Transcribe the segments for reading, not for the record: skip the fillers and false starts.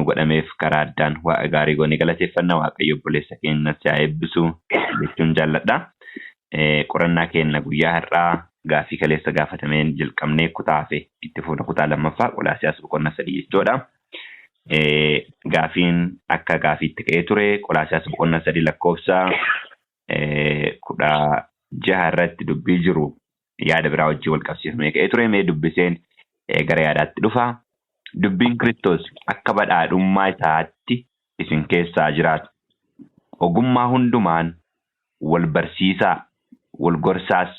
Godhameef karaa addaan waaqa gaarii goonee galateeffanna. Waaqayyo obboleessa keenya si haa eebbisu jechuun jaalladha. Qorannaa keenya guyyaa har'aa gaaffii kaleessa gaafatameen jalqabnee kutaa hafe itti fufna, kutaa lammaffaa Qolaasiyaas boqonnaa 3 jechuudha. Gaaffiin akka gaaffiitti ka'ee ture Qolaasiyaas boqonnaa 3 lakkoofsa 16 irratti dubbii jiru yaada biraa wajjin wal qabsiifamee ka'ee ture. Mee dubbiseen gara yaadaatti dhufa. Dubbiin Kiristoos akka badhaadhummaa isaatti isin keessaa jiraatu. Ogummaa hundumaan wal barsiisaa, wal gorsaas,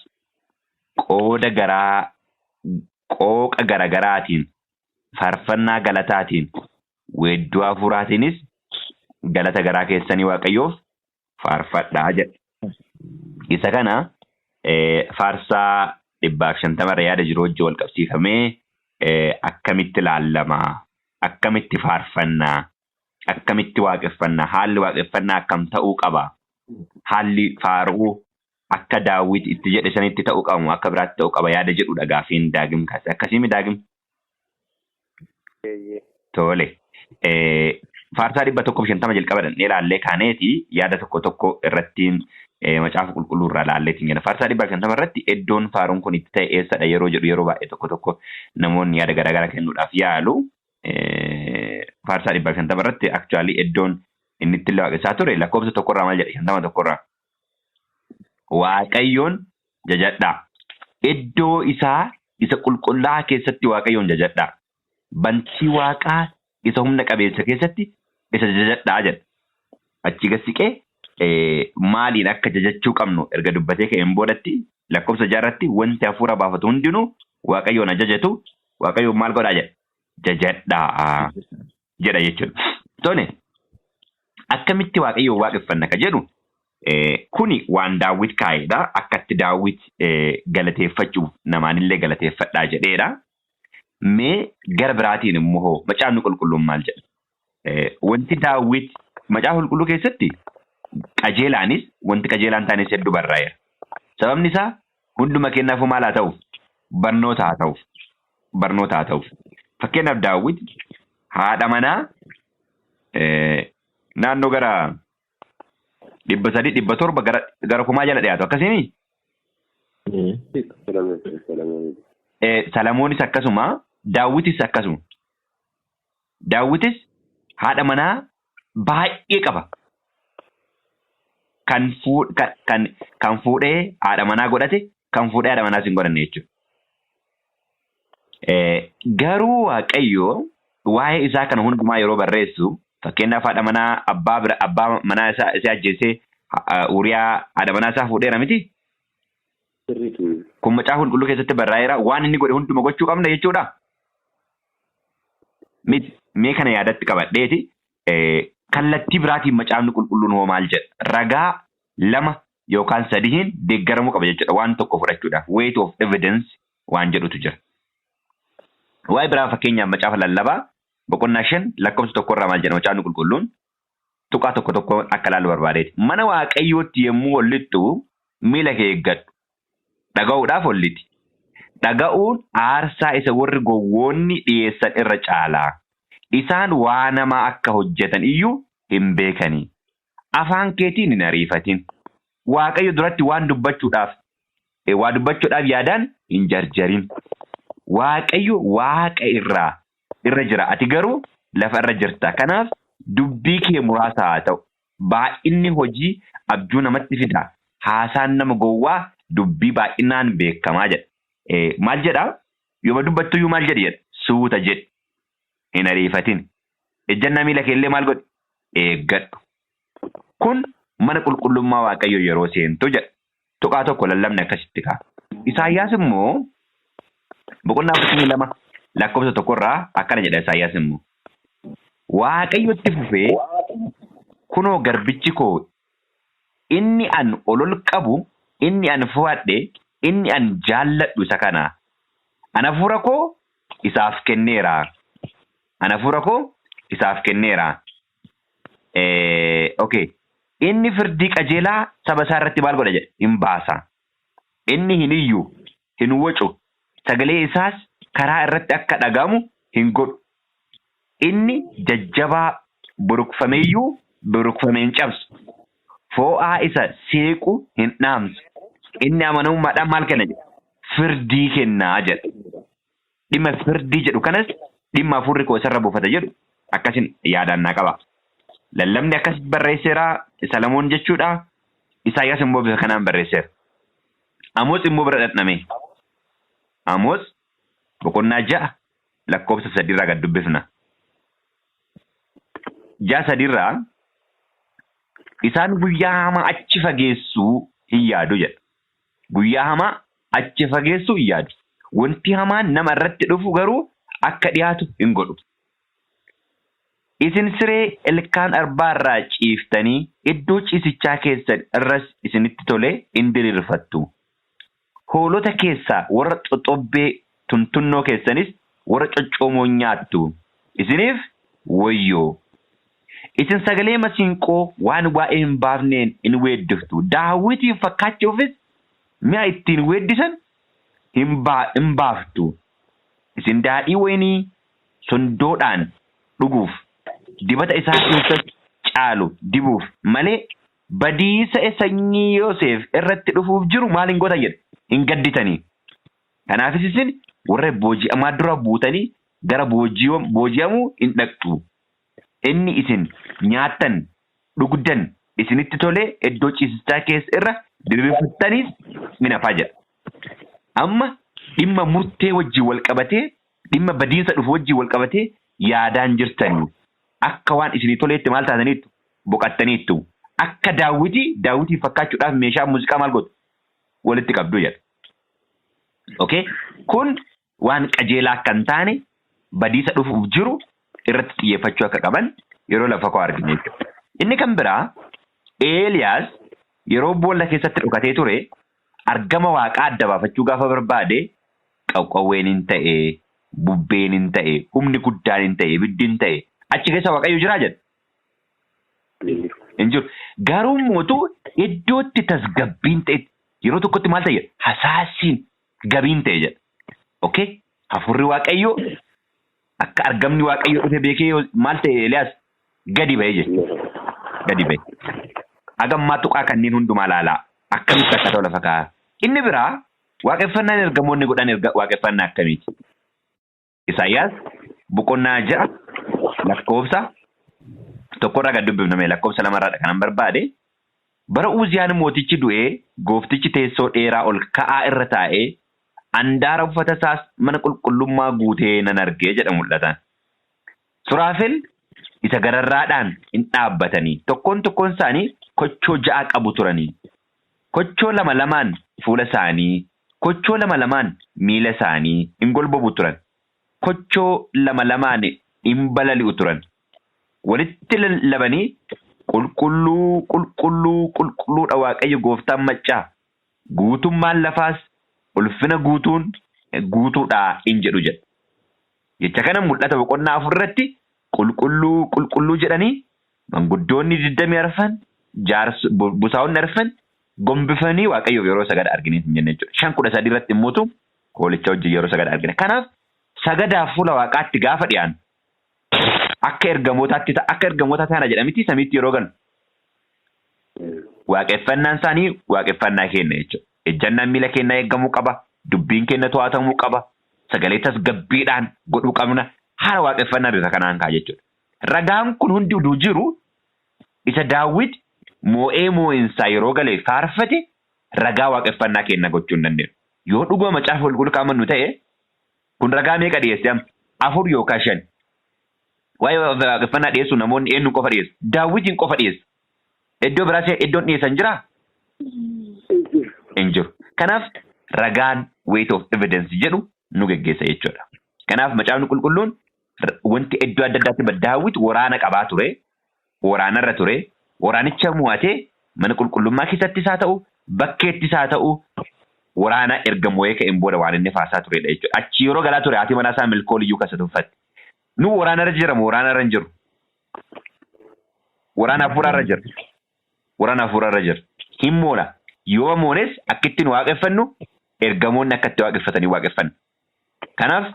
qooda garaa qooqa garagaraatiin, faarfannaa galataatiin, weedduu hafuuraatiinis galata garaa keessanii Waaqayyoof faarfadhaa jedha. Isa kana faarsaa 150 irra yaada jiru wajjin wal qabsiifamee akkamitti ilaallama? Akkamitti faarfannaa? Akkamitti waaqeffannaa? Haalli waaqeffannaa akkam ta'uu qaba? Haalli faaruu akka Daawit itti jedhe sanitti ta'uu qaba moo akka biraatti ta'uu qaba yaada jedhudha gaaffiin Daagim kaase. Akkasiimi Daagim? Tole. Faarsaa 150 jalqaba dhaqnee ilaallee kaaneeti yaada tokko tokko irratti macaafa qulqulluu irraa ilaalleetiin jenna. Faarsaa 150 irratti iddoon faaruun kun itti ta'e eessadha yeroo jedhu yeroo baay'ee tokko tokko namoonni yaada garaagaraa kennuudhaaf yaalu. Faarsaa 150 irratti actually iddoon inni itti waaqessaa ture lakkoofsa tokkorraa maal jedha, 51rraa. Waaqayyoon jajadhaa. Iddoo isaa isa qulqullaa'aa keessatti Waaqayyoon jajadhaa. Bantii waaqaa isa humna qabeessa keessatti isa jajadhaa jedha. Achi gad siqee maaliin akka jajachuu qabnu erga dubbatee ka'een boodatti lakkoofsa jaarratti wanti hafuura baafatu hundinuu Waaqayyoon ajajatu, Waaqayyoon maal godhaa jedha? Jajadhaa jedha jechuudha. Tole, akkamitti Waaqayyoon waaqeffanna ka jedhu kuni waan Daawwit kaa'edha. Akkatti Daawwit galateeffachuuf namaanillee galateeffadhaa jedheedha. Mee gara biraatiin immoo hoo macaafni qulqulluun maal jedha? Wanti Daawwit macaafa qulqulluu keessatti qajeelaanis wanti qajeelaan taanis hedduu barraa'eera. Sababni isaa hunduma keenyaafuu maal haa ta'uuf? Barnoota haa ta'uuf. Barnoota haa ta'uuf. Fakkeenyaaf Daawwit haadha manaa naannoo gara 300, 700 gara kumaa jala dhiyaatu akkasiini? Salamoonis akkasuma, Daawwitis akkasuma. Daawwitis haadha manaa baay'ee qaba. Kan kan kan fuudhee haadha manaa godhate, kan fuudhee haadha manaas hin godhanne jechuudha. Garuu Waaqayyo waa'ee isaa kana hundumaa yeroo barreessu, fakkeenyaaf haadha manaa abbaa bira abbaa manaa isaa isee ajjeesee Uuriyaa haadha manaa isaa fuudheera miti? Kun macaafa qulqulluu keessatti barraa'eera. Waan inni godhe hunduma gochuu qabna jechuudha? Miti. Mee kana yaadatti qabadheeti kallattii biraatiin macaafni qulqulluun hoo maal jedha? Ragaa lama yookaan sadiin deeggaramuu qaba jechuudha waan tokko fudhachuudhaaf. Weight of evidence waan jedhutu jira. Waa'ee biraa fakkeenyaaf macaafa lallabaa boqonnaa 5 lakkoofsa tokkorraa maal jedha macaafni qulqulluun? Tuqaa tokko tokko akka ilaallu barbaadeeti. Mana Waaqayyootti yommuu ol lixxu miila kee eeggadhu. Dhaga'uudhaaf ol lixi. Dhaga'uun aarsaa isa warri gowwoonni dhiyeessan irra caala. Isaan waa namaa akka hojjetan iyyuu hin beekani. Afaan keetiin hin ariifatin. Waaqayyo duratti waan dubbachuudhaaf waa dubbachuudhaaf yaadaan hin jarjarin. Waaqayyo waaqa irraa irra jira, ati garuu lafa irra jirta. Kanaaf dubbii kee muraasa haa ta'u. Baay'inni hojii abjuu namatti fida. Haasaan nama gowwaa dubbii baay'inaan beekamaa jedha. Maal jedha? Yooma dubbattuyyuu maal jedhi jedha? Suuta jedhi. Hin ariifatin. Ejjannaa miila kee illee maal godhi? Eeggadhu. Kun mana qulqullummaa Waaqayyoo yeroo seentu jedha. Tuqaa tokko lallabni akkasitti ka'a. Isaayyaas immoo boqonnaa 42 lakkoofsa tokkorraa akkana jedha Isaayyaas immoo. Waaqayyotti fufee, kunoo garbichi koo inni an olol qabu, inni an fo'adhe, inni an jaalladhu isa kana. An hafuura koo isaaf kenneera. An hafuura koo isaaf kenneera. Okay. Inni firdii qajeelaa saba isaa irratti maal godha jedhe? Hin baasa. Inni hin iyyu, hin wacu, sagalee isaas karaa irratti akka dhaga'amu hin godhu. Inni jajjabaa burukfameeyyuu burukfamee hin cabsu. Foo'aa isa seequ hin dhaamsu. Inni amanamummaadhaan maal kenna jedha? Firdii kennaa jedha. Dhimma firdii jedhu kanas dhimma hafuurri koo isarra buufata jedhu akkasin yaadaan naa qaba. Lallabni akkas barreesseera Salamoon jechuudha. Isaayyaas immoo bifa kanaan barreesseera. Amoos immoo bira dhadhame. Amoos boqonnaa 6 lakkoofsa 3 gad dubbifna. 6:3 isaan guyyaa hamaa achi fageessuu hin yaadu jedha. Guyyaa hamaa achi fageessuu hin yaadu. Wanti hamaan nama irratti dhufu garuu akka dhiyaatu hin godhu. Isin siree ilkaan arbaa irraa ciiftanii iddoo ciisichaa keessan irras isinitti tole in diriirfattu. Hoolota keessaa warra xoxobbee tuntunnoo keessanis warra coccoomoo nyaattu. Isiniif wayyoo! Isin sagalee masiinqoo waan waa'ee hin baafneen in weeddiftu. Daawitiif fakkaachuufis mi'a ittiin weeddisan hin baaftu. Isin daadhii wayinii sondoodhaan dhuguuf, dibata isaa isa caalu dibuuf malee badiisa sanyii Yoseef irratti dhufuuf jiru maal hin gootan jedhe? Hin gadditanii. Kanaafis isin warra booji'amaa dura buutanii gara booji'amuu hin dhaqxu. Inni isin nyaattan, dhugdan, isinitti tolee iddoo ciisichaa keessa irra diriirfattaniis ni hafaa jedha. Amma dhimma murtee wajjin wal qabatee, dhimma badiinsa dhufu wajjin wal qabatee yaadaan jirtanii akka waan isinii toleetti maal taataniittu? Boqattaniittu. Akka daawwitii daawwitii fakkaachuudhaaf meeshaa muuziqaa maal gootu? Walitti qabdu jedha. Okay? Kun waan qajeelaa akka hin taane badiisa dhufuuf jiru irratti xiyyeeffachuu akka qaban yeroo lafa koo argina jechuudha. Inni kan biraa Eeliyaas yeroo boolla keessatti dhokatee ture argama waaqaa adda baafachuu gaafa barbaade qawqawween hin ta'e, bubbeen hin ta'e, humni guddaan hin ta'e, ibiddi hin ta'e achi keessa Waaqayyo jiraa jedha. Hin jiru. Garuu mootu iddootti tasgabbiin ta'e yeroo tokkotti maal ta'e jedha? Hasaasiin gabiin ta'e jedha. Okay? Hafuurri Waaqayyoo akka argamni Waaqayyoo dhufe beekee maal ta'e Eeliyaas gadi ba'e jechuudha. Gadi ba'e. Hagammaa tuqaa kanneen hundumaa ilaalaa. Akkamitti akka ta'u lafa kaa'a. Inni biraa waaqeffannaan ergamoonni godhan waaqeffannaa akkamiiti? Isaayyaas boqonnaa 6 lakkoofsa 1 gad dubbifname lakkoofsa 2 kanan barbaade. Bara Uziyaan mootichi du'ee gooftichi teessoo dheeraa ol ka'aa irra taa'ee andaara uffata isaas mana qulqullummaa guutee nan argee jedha mul'atan. Suraafel isa gararraadhaan hin dhaabbatanii tokkoon tokkoon isaanii kochoo 6 qabu turanii. Kochoo 2 2 fuula isaanii, kochoo 2 2 miila isaanii hin golbobu turan. Kochoo 2 2 hin balali'u turan. Walitti lallabanii qulqulluu qulqulluu qulqulluudha Waaqayyo gooftaan maccaa guutummaan lafaas ulfina guutuun guutuudha in jedhu jedha. Jecha kana mul'ata boqonnaa 4 irratti qulqulluu qulqulluu jedhanii manguddoonni 24 busaa'onni arfan gombifanii Waaqayyoof yeroo sagada argine hin jenne jechuudha. 5:13 irratti immoo hoolicha wajjin yeroo sagada argina. Kanaaf sagadaaf fuula Waaqaatti gaafa dhiyaannu akka ergamootaatti akka ergamoota taana jedhamiti samiitti yeroo galu. Waaqeffannaan isaanii waaqeffannaa keenya jechuudha. Ejjannaan miila keenyaa eegamuu qaba. Dubbiin keenya to'atamuu qaba. Sagalee tasgabbiidhaan godhuu qabna. Haala waaqeffannaa bifa kanaan ka'a jechuudha. Ragaan kun hundi uduu jiru isa Daawit moo'ee moo'insaa yeroo galee faarfate ragaa waaqeffannaa keenya gochuu hin dandeenyu. Yoo dhuguma macaafa qulqulluu kaamannu ta'e kun ragaa meeqa dhiyeesse amma? 4 yookaan 5. Waa'ee waaqeffannaa dhiyeessu namoonni eenyuun qofa dhiyeessu? Daawitiin qofa dhiyeessu. Iddoo biraas iddoon dhiyeessan jiraa? Hin jiru. Kanaaf ragaan weight of evidence jedhu nu geggeessa jechuudha. Kanaaf macaafni qulqulluun wanti iddoo adda addaatti Daawit waraana qabaa ture, waraanarra ture, waraanicha mo'atee mana qulqullummaa keessattis haa ta'u, bakkeettis haa ta'u, waraana erga mo'ee ka'een booda waan inni faarsaa turedha jechuudha. Achi yeroo galaa ture haati manaa isaa Milkool iyyuu kasa tuffatte. Nu waraanarra jira moo waraanarra hin jiru? Waraana hafuuraarra jira. Waraana hafuuraarra jira. Hin moona. Yoo moones akka ittiin waaqeffannu ergamoonni akka itti waaqeffatanii waaqeffanna. Kanaaf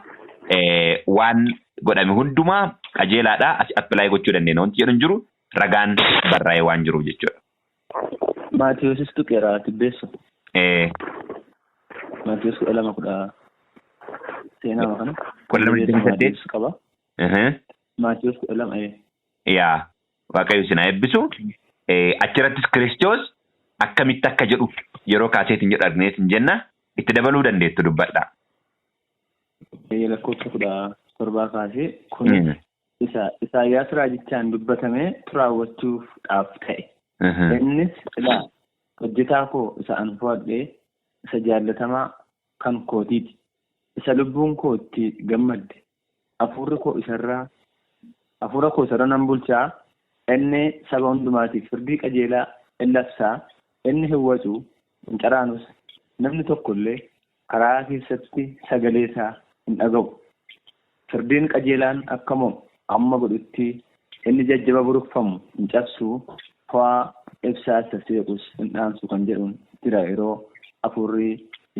waan godhame hundumaa qajeelaadha asi apply gochuu dandeenya. Wanti jedhu hin jiru ragaan barraa'ee waan jiruuf jechuudha. Maatiyoosis tuqeera tibbeessu. Maatiyoos 12:10 seenaa kana. 12:28 qaba. Maatiyoos 12. Yaa Waaqayyo isin haa eebbisu. Achirrattis Kiristoos akkamitti akka jedhu yeroo kaaseetiin jedhu argineetiin jenna itti dabaluu dandeettu dubbadha. Lakkoofsa 17 kaasee kunis Isaayyaas raajichaan dubbatamee raawwachuuf dhaaf ta'e. Innis ilaa hojjetaa koo isa an fo'adhee isa jaallatamaa kan kootiiti. Isa lubbuun kootti gammadde. Hafuurri koo isarraa hafuura koo isarra nan bulchaa. Inni saba hundumaatiif firdii qajeelaa in labsaa. Inni hin wacu hin caraanus. Namni tokkollee karaa keessatti sagalee isaa hin dhaga'u. Firdiin qajeelaan akka mo'u amma godhutti inni jajjaba burukfamu hin cabsu. Fo'aa ibsaa isa seequs hin dhaamsu kan jedhuun jira yeroo hafuurri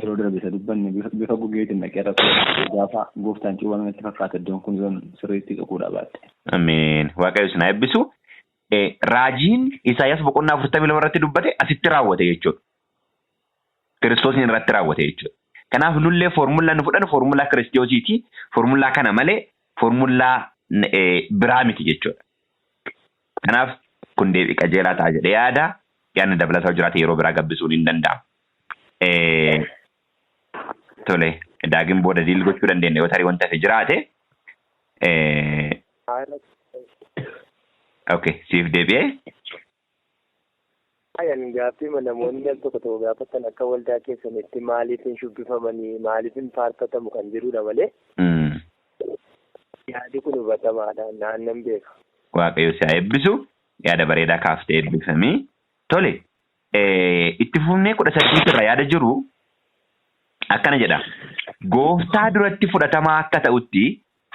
yeroo darbe isa dubbanne bifa gugeetiin dhaqee rakkoo gaafa gooftaan cuuphame natti fakkaata iddoon kun yoon sirriitti qaquudha baatte. Ameen. Waaqayyo isin haa eebbisu. Raajiin Isaayyaas boqonnaa 42 irratti dubbate asitti raawwate jechuudha. Kiristoos irratti raawwate jechuudha. Kanaaf nullee foormulaa nu fudhannu foormulaa Kiristoosiiti. Foormulaa kana malee foormulaa biraa miti jechuudha. Kanaaf kun deebii qajeelaa ta'a jedhee yaada. Yaadni dabalataa jiraate yeroo biraa gabbisuun hin danda'amu. Tole daagin booda diil gochuu dandeenya yoo tarii wanta hafe jiraate. Okay, siif deebi'ee. Ayyan gaaffii namoonni al tokko tokko gaafatan akka waldaa keessanitti maaliif hin shubbifamanii maaliif hin faarfatamu kan jedhudha malee. Yaadi kun hubatamaadha naannan beeka. Waaqayyo si haa eebbisu. Yaada bareedaa kaaftee eebbifamii. Tole itti fufnee 18 irra yaada jiru akkana jedha. Gooftaa duratti fudhatamaa akka ta'utti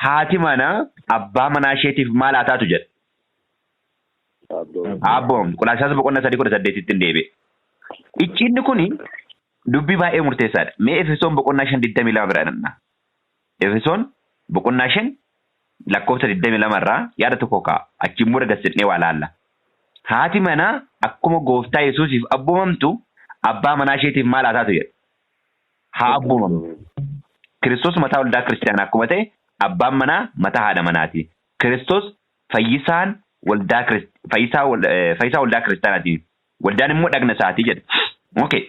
haati manaa abbaa manaa isheetiif maal haa taatu jedha. Abboom Qolaasaas boqonnaa 3:18 hin deebi'e. Icciinni kun dubbii baay'ee murteessaadha. Mee Efesoon boqonnaa 5:22 bira dhanna. Efesoon boqonnaa 5 lakkoofsa 22 irraa yaada tokko kaa'a. Achiin booda gasidnee waa laalla. Haati manaa akkuma gooftaa Yesuusiif abboomamtu abbaa manaa isheetiif maal haa taatu jedha. Haa abboomamtu. Kiristoos mataa waldaa kiristaanaa akkuma ta'e abbaan manaa mataa haadha manaati. Kiristoos fayyisaan waldaa fayyisaa waldaa kiristaanaati. Waldaan immoo dhagna isaatii jedha. Okay.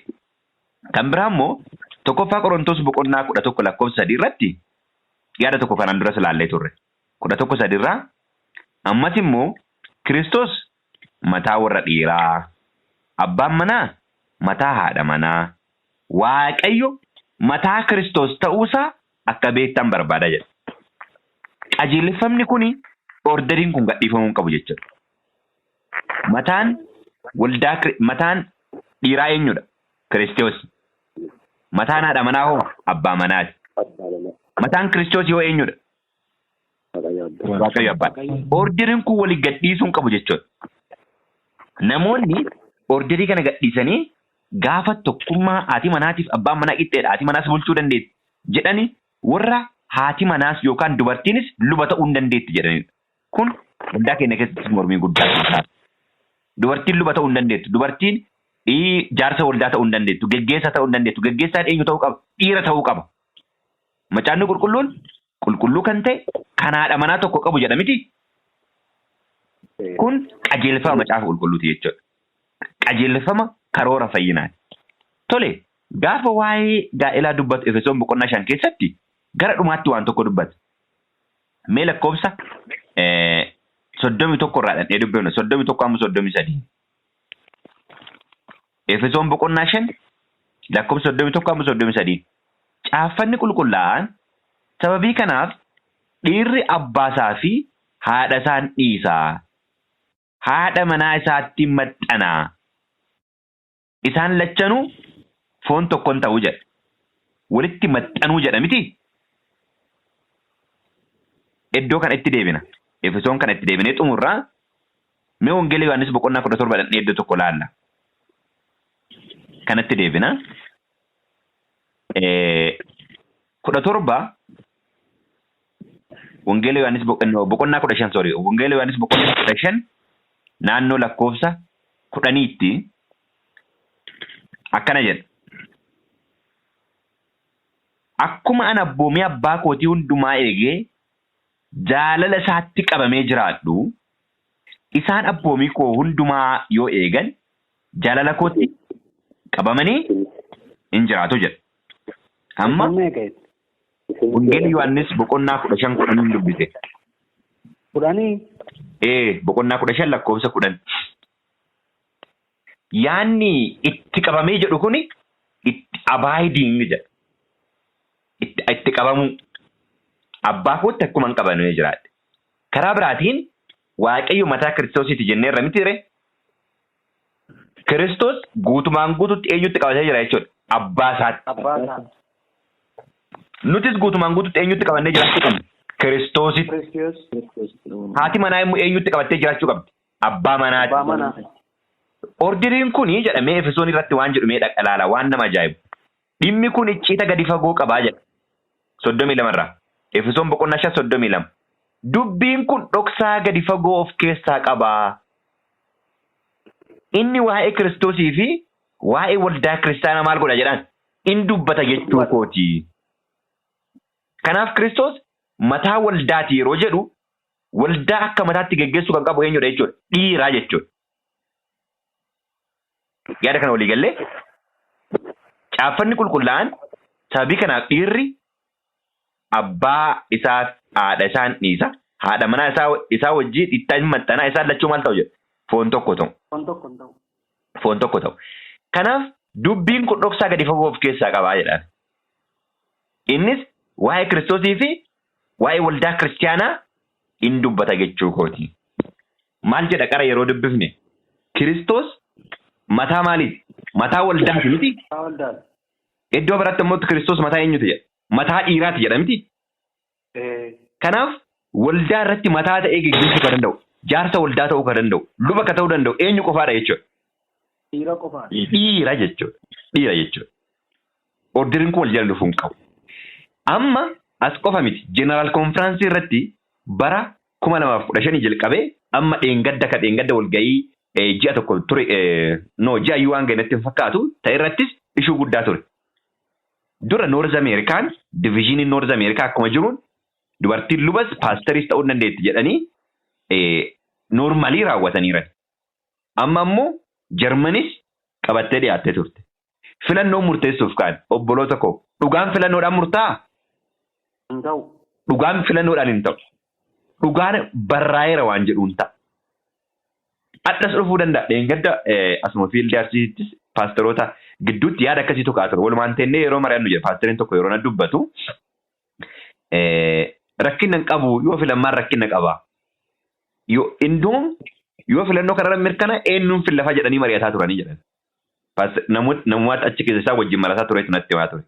Kan biraa immoo tokkoffaa Qorontos boqonnaa 11 lakkoofsa 3 irratti yaada tokko kanaan duras ilaallee turre. 11:3 irraa ammas immoo Kiristoos mataa warra dhiiraa, abbaan manaa mataa haadha manaa, Waaqayyo mataa Kiristoos ta'uusaa akka beektan barbaada jedha. Qajeelfamni kuni orderiin kun gadhiifamuu hin qabu jechuudha. Mataan waldaa mataan dhiiraa eenyudha? Kiristoos. Mataan haadha manaa hoo abbaa manaati. Mataan Kiristoos yoo eenyudha? Waaqayyo abbaa. Orderiin kun walii gadhiisuu hin qabu jechuudha. Namoonni orderii kana gadhiisanii gaafa tokkummaa haati manaatiif abbaan manaa qixxeedha, haati manaas bulchuu dandeetti jedhani warra haati manaas yookaan dubartiinis luba ta'uu hin dandeetti jedhanidha. Kun waldaa keenya keessatti mormii guddaa kan Dubartiin luba ta'uu hin dandeettu. Dubartiin jaarsa waldaa ta'uu hin dandeettu. Geggeessaa ta'uu hin dandeettu. Geggeessaan eenyu ta'uu qaba? Dhiira ta'uu qaba. Macaanni qulqulluun qulqulluu kan ta'e kan haadha manaa tokko qabu jedha miti. Kun qajeelfama macaafa qulqulluuti jechuudha. Qajeelfama karoora fayyinaati. Tole gaafa waa'ee gaa'elaa dubbatu Efesoon boqonnaa 5 keessatti gara dhumaatti waan tokko dubbata. Mee lakkoofsa 31 irraa dhandhee dubbifna. 31 amma 33. Efesoon boqonnaa 5 lakkoofsa 31 amma 33. Caaffanni qulqullaa'aan sababii kanaaf dhiirri abbaa isaa fi haadha isaan dhiisaa. Haadha manaa isaatti maxxanaa. Isaan lachanuu foon tokkoon ta'uu jedha. Walitti maxxanuu jedha miti. Iddoo kana itti deebina. Efesoon kana itti deebinee xumurraa mee Wangeela Yohaannis boqonnaa 17 dhandhee iddoo tokko laalla. Kanatti deebina. 17 Wangeela Yohaannis boqonnaa 15 sorry. Wangeela Yohaannis boqonnaa 15 naannoo lakkoofsa 10tti akkana jedha. Akkuma ana abboomii abbaa kootii hundumaa eegee jaalala isaatti qabamee jiraadhu, isaan abboomii koo hundumaa yoo eegan jaalala kootti qabamanii hin jiraatu jedha. Amma Wangeela Yohaannis boqonnaa 15 10 dubbise. 10? Boqonnaa 15 lakkoofsa 10. Yaanni itti qabamee jedhu kuni itti abiding jedha. Itti qabamuu. Abbaa kootti akkuma hin qabamee jiraadhe. Karaa biraatiin Waaqayyo mataa Kiristoosiiti jenneerra miti ree? Kiristoos guutumaan guututti eenyutti qabatee jira jechuudha? Abbaa isaatti. Abbaa isaa. Nutis guutumaan guututti eenyutti qabannee jiraachuu qabna? Kiristoositti. Kiristoos. Haati manaa immoo eenyutti qabattee jiraachuu qabdi? Abbaa manaatti. Abbaa manaa. Orderiin kuni jedhamee Efesoon irratti waan jedhu mee dhaqa ilaala, waan nama ajaa'ibu. Dhimmi kun icciita gadi fagoo qabaa jedha. 32 irraa. Efesoon boqonnaa 5 32. Dubbiin kun dhoksaa gadi fagoo of keessaa qabaa. Inni waa'ee Kiristoosii fi waa'ee waldaa kiristaanaa maal godha jedhaan? In dubbata jechuu kooti. Kanaaf Kiristoos mataa waldaati yeroo jedhu waldaa akka mataatti geggeessuu kan qabu eenyudha jechuudha? Dhiiraa jechuudha. Yaada kana walii gallee caaffanni qulqullaa'an sababii kanaaf dhiirri abbaa isaa haadha isaan dhiisa, haadha manaa isaa wajjin itti maxxanaa isaan lachuu maal ta'u jedha? Foon tokko ta'u. Foon tokko ta'u. Foon tokko ta'u. Kanaaf dubbiin kun dhoksaa gadi fagoo of keessaa qabaa jedhaan. Innis waa'ee Kiristoosii fi waa'ee waldaa kiristaanaa in dubbata jechuu kooti. Maal jedha qara yeroo dubbifne? Kiristoos mataa maaliiti? Mataa waldaati miti? Mataa waldaati. Iddoo biraatti immoo Kiristoos mataa eenyuti jedha? Mataa dhiiraati jedha miti? Kanaaf waldaa irratti mataa ta'ee geggeessuu kan danda'u, jaarsa waldaa ta'uu kan danda'u, luba kan ta'uu danda'u eenyu qofaadha jechuudha? Dhiira qofaadha. Dhiira jechuudha. Dhiira jechuudha. Orderiin kun wal jala dhufuu hin qabu. Amma as qofa miti. Jeneraal konfiraansii irratti bara 2015 jalqabee amma dheengadda ka dheengadda walga'ii ji'a tokko ture, no ji'a iyyuu waan ga'e natti hin fakkaatu ta'e irrattis ishuu guddaa ture. Dura Noorz Ameerikaan diviizhinii Noorz Ameerikaa akkuma jiruun dubartiin lubas paasteris ta'uu dandeetti jedhanii noormalii raawwataniiran. Amma immoo Jarmanis qabattee dhiyaattee turte. Filannoo murteessuuf ka'an obboloota koo, dhugaan filannoodhaan murtaa'a? Hin ta'u. Dhugaan filannoodhaan hin ta'u. Dhugaan barraa'eera waan jedhuun ta'a. Addas dhufuu danda'a. Dheengadda asuma fiildii Arsiittis paasteroota gidduutti yaada akkasiitu ka'aa ture. Walumaan teennee yeroo mari'annu jedha paasteriin tokko yeroo na dubbatu, rakkina hin qabu yoo filammaan rakkina qaba. Yoo indoom yoo filannoo kanarra mirkana eenyuun fillafa jedhanii mari'ataa turanii jedhan. Namoota achi keessa isaa wajjin marataa turetu natti himaa ture.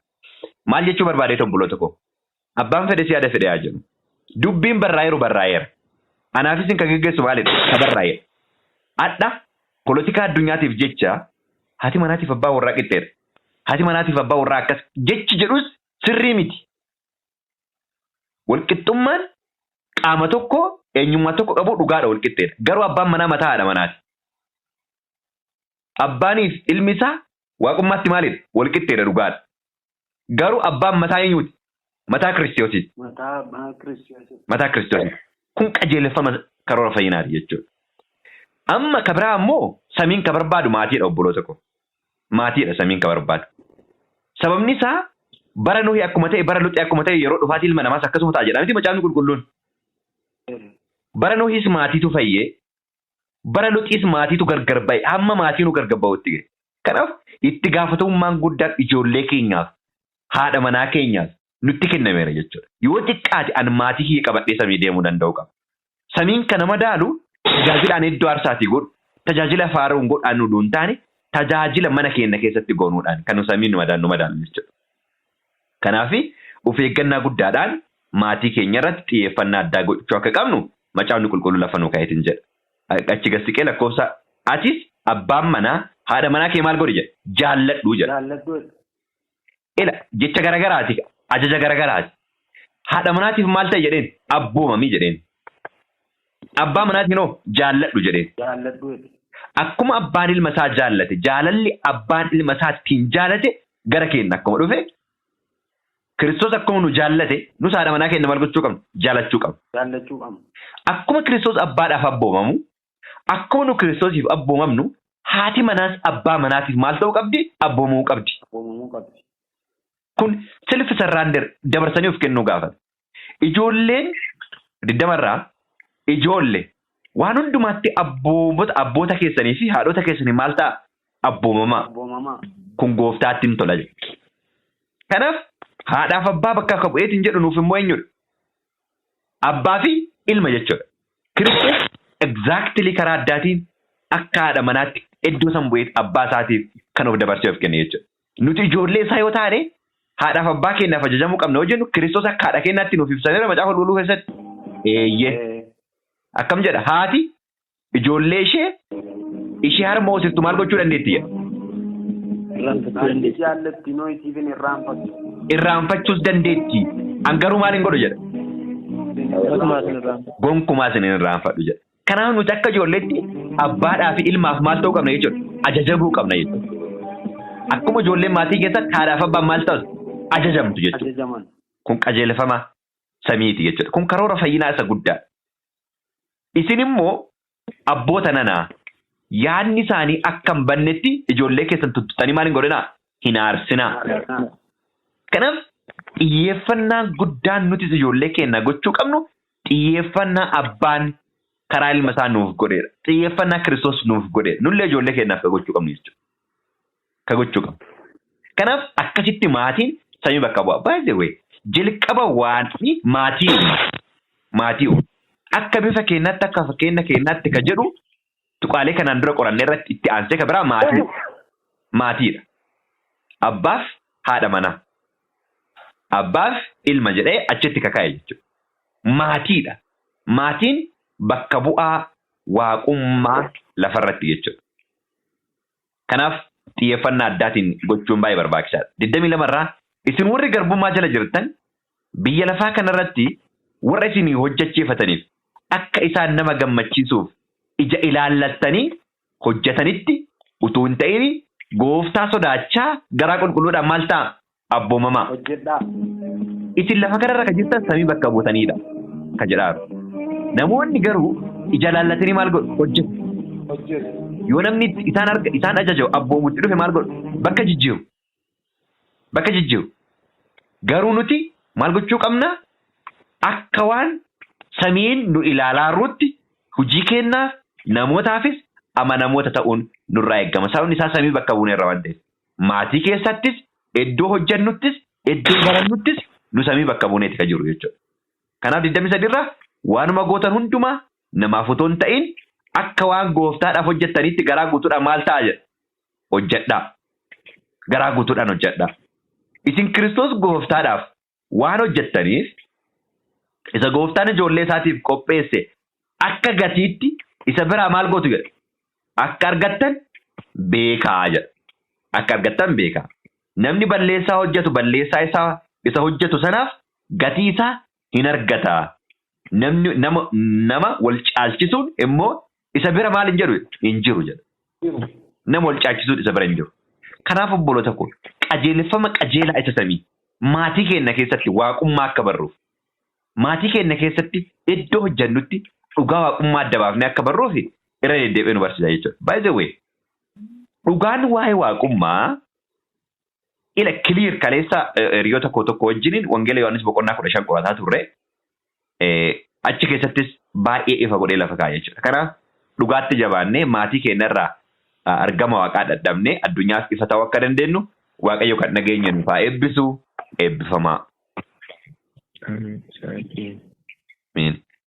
Maal jechuu barbaadee obboloota koo? Abbaan fedhe yaada fedhe haa jedhu. Dubbiin barraa'eeru barraa'eera. Anaafis kan geggeessu maalidha? Ka barraa'eera. Adha polotikaa addunyaatiif jecha haati manaatiif abbaa warraa qixxeedha. Haati manaatiif abbaa warraa akkas jechi jedhus sirrii miti. Walqixxummaan qaama tokko eenyummaa tokko qabu dhugaadha walqixxeedha. Garuu abbaan manaa mataa haadha manaati. Abbaaniif ilmi isaa waaqummaatti maalidha? Walqixxeedha dhugaadha. Garuu abbaan mataa eenyuuti? Mataa Kiristoosiiti. Mataa Kiristoosiiti. Mataa Kiristoosiiti. Kun qajeelfama karoora fayyinaati jechuudha. Amma ka biraa immoo samiin ka barbaadu maatiidha obboloota koo. Maatiidha samiin ka barbaadu. Sababni isaa bara Nohii akkuma ta'e, bara Luxii akkuma ta'e yeroo dhufaatii ilma namaas akkasuma ta'a jedha miti macaafni qulqulluun. Bara Nohiis maatiitu fayyee, bara Luxiis maatiitu gargar ba'e, hamma maatiinuu gargar ba'utti ga'e. Kanaaf itti gaafatamummaan guddaan ijoollee keenyaaf, haadha manaa keenyaaf nutti kennameera jechuudha. Yoo xiqqaate an maatii kiyya qabadhee samii deemuu danda'u qaba. Samiin kana madaalu tajaajila ani iddoo aarsaatii godhu, tajaajila faaruun godhu an oduu hin taane, tajaajila mana keenya keessatti goonuudhaan kan samiin nu madaalu jechuudha. Kanaaf of eeggannaa guddaadhaan maatii keenya irratti xiyyeeffannaa addaa gochuu akka qabnu macaafni qulqulluu lafa nuu kaa'eetiin jedha. Achi gad siqee lakkoofsa atis abbaan manaa haadha manaa kee maal godhi jedha? Jaalladhu jedha. Jaalladhu. Ila jecha garagaraati, ajaja garagaraati. Haadha manaatiif maal ta'e jedheen? Abboomamii jedheen. Abbaa manaatiin hoo jaalladhu jedheen. Jaalladhu jedhe. Akkuma abbaan ilma isaa jaallate, jaalalli abbaan ilma isaa ittiin jaalate gara keenya akkuma dhufe, Kiristoos akkuma nu jaallate, nus haadha manaa keenya maal gochuu qabna? Jaallachuu qabna. Jaallachuu qabna. Akkuma Kiristoos abbaadhaaf abboomamu, akkuma nu Kiristoosiif abboomamnu, haati manaas abbaa manaatiif maal ta'uu qabdi? Abboomamuu qabdi. Abboomamuu qabdi. Kun self surrender dabarsanii of kennuu gaafata. Ijoolleen 20 ijoollee waan hundumaatti abboota keessanii fi haadhota keessanii maal ta'a? Abboomamaa. Abboomamaa. Kun gooftaatti hin tola jedha. Kanaaf haadhaaf abbaa bakka akka bu'eetiin jedhu nuuf immoo eenyudha? Abbaa fi ilma jechuudha. Kiristoos exactly karaa addaatiin akka haadha manaatti iddoo san bu'eet abbaa isaatiif kan of dabarsee of kenne jechuudha. Nuti ijoollee isaa yoo taane haadhaaf abbaa keenyaaf ajajamuu qabna yoo jennu Kiristoos akka haadha keenyaatti nuuf ibsameera macaafa qulqulluu keessatti. Eeyyee. Akkam jedha haati ijoollee ishee harma hoosiftu maal gochuu dandeetti jedha. Irraanfachuu dandeetti. Jaallatti noo isiif hin irraanfattu. Irraanfachuus dandeetti. An garuu maal hin godhu jedha. Gonkumaa sin irraanfadhu. Gonkumaa sin hin irraanfadhu jedha. Kanaaf nuti akka ijoolleetti abbaadhaa fi ilmaaf maal ta'uu qabna jechuudha. Ajajamuu qabna jechuudha. Akkuma ijoolleen maatii keessatti haadhaaf abbaan maal ta'u ajajamtu jechuudha. Ajajaman. Kun qajeelfama samiiti jechuudha. Kun karoora fayyinaa isa guddaa. Isin immoo abboota nanaa yaadni isaanii akka hin bannetti ijoollee keessan tuttuqanii maal hin godhinaa? Hin aarsinaa. Kanaaf xiyyeeffannaa guddaan nuti ijoollee keenya gochuu qabnu xiyyeeffannaa abbaan karaa ilma isaa nuuf godheedha. Xiyyeeffannaa Kiristoos nuuf godheedha. Nullee ijoollee keenyaaf ka gochuu qabnu jechuudha. Ka gochuu qabnu. Kanaaf akkasitti maatiin samii bakka bu'a. By the way, jalqaba waan maatii maatii akka bifa keenyaatti akka fakkeenya keenyaatti ka jedhu tuqaalee kanaan dura qorannee irratti itti aansee ka biraa maatiidha. Abbaaf haadha manaa. Abbaaf ilma jedhee achitti kakaa'e jechuudha. Maatiidha. Maatiin bakka bu'aa waaqummaa lafarratti jechuudha. Kanaaf xiyyeeffannaa addaatiin gochuun baay'ee barbaachisaadha. 22 irraa isin warri garbummaa jala jirtan biyya lafaa kanarratti warra isin hojjechiifataniif akka isaan nama gammachiisuuf ija ilaallattanii hojjetanitti utuu hin ta'in gooftaa sodaachaa garaa qulqulluudhaan maal ta'a? Abboomamaa. Hojjedhaa. Isin lafa kanarra kan jirtan samii bakka buutanidha kan jedhaaru. Namoonni garuu ija ilaallatanii maal godhu? Hojjetu. Hojjetu. Yoo namni isaan arga isaan ajaja abboomutti dhufe maal godhu? Bakka jijjiiru. Bakka jijjiiru. Garuu nuti maal gochuu qabna? Akka waan samiin nu ilaalaa jirrutti hojii keenyaaf namootaafis amanamoota ta'uun nurraa eegama. Sababni isaa samii bakka buuneerra waan ta'eef. Maatii keessattis, iddoo hojjennuttis, iddoo barannuttis nu samii bakka buuneeti kan jiru jechuudha. Kanaaf 23 irraa waanuma gootan hundumaa namaaf otoo hin ta'in akka waan gooftaadhaaf hojjettanitti garaa guutuudhaan maal ta'a jedha? Hojjedhaa. Garaa guutuudhaan hojjedhaa. Isin Kiristoos gooftaadhaaf waan hojjettaniif isa gooftaan ijoollee isaatiif qopheesse akka gatiitti isa biraa maal gootu jedha? Akka argattan beekaa jedha. Akka argattan beekaa. Namni balleessaa hojjetu balleessaa isaa isa hojjetu sanaaf gatii isaa hin argata. Namni nama wal caalchisuun immoo isa bira maal hin jedhu? Hin jiru jedha. Nama wal caalchisuun isa bira hin jiru. Kanaaf obboloota koo qajeelfama qajeelaa isa samii maatii keenya keessatti waaqummaa akka barruuf maatii keenya keessatti iddoo hojjennutti dhugaa waaqummaa adda baafnee akka barruuf irra deddeebi'ee nu barsiisa jechuudha. By the way, dhugaan waa'ee waaqummaa ila clear kaleessa hiriyoota koo tokko wajjiniin Wangeela Yohaannis boqonnaa 15 qorataa turre. Achi keessattis baay'ee ifa godhee lafa kaa'e jechuudha. Kanaaf dhugaatti jabaannee maatii keenyarraa argama waaqaa dadhabnee addunyaaf ifa ta'uu akka dandeenyu Waaqayyo kan dhageenya nuuf haa eebbisu. Eebbifamaa. Amiin. Amiin.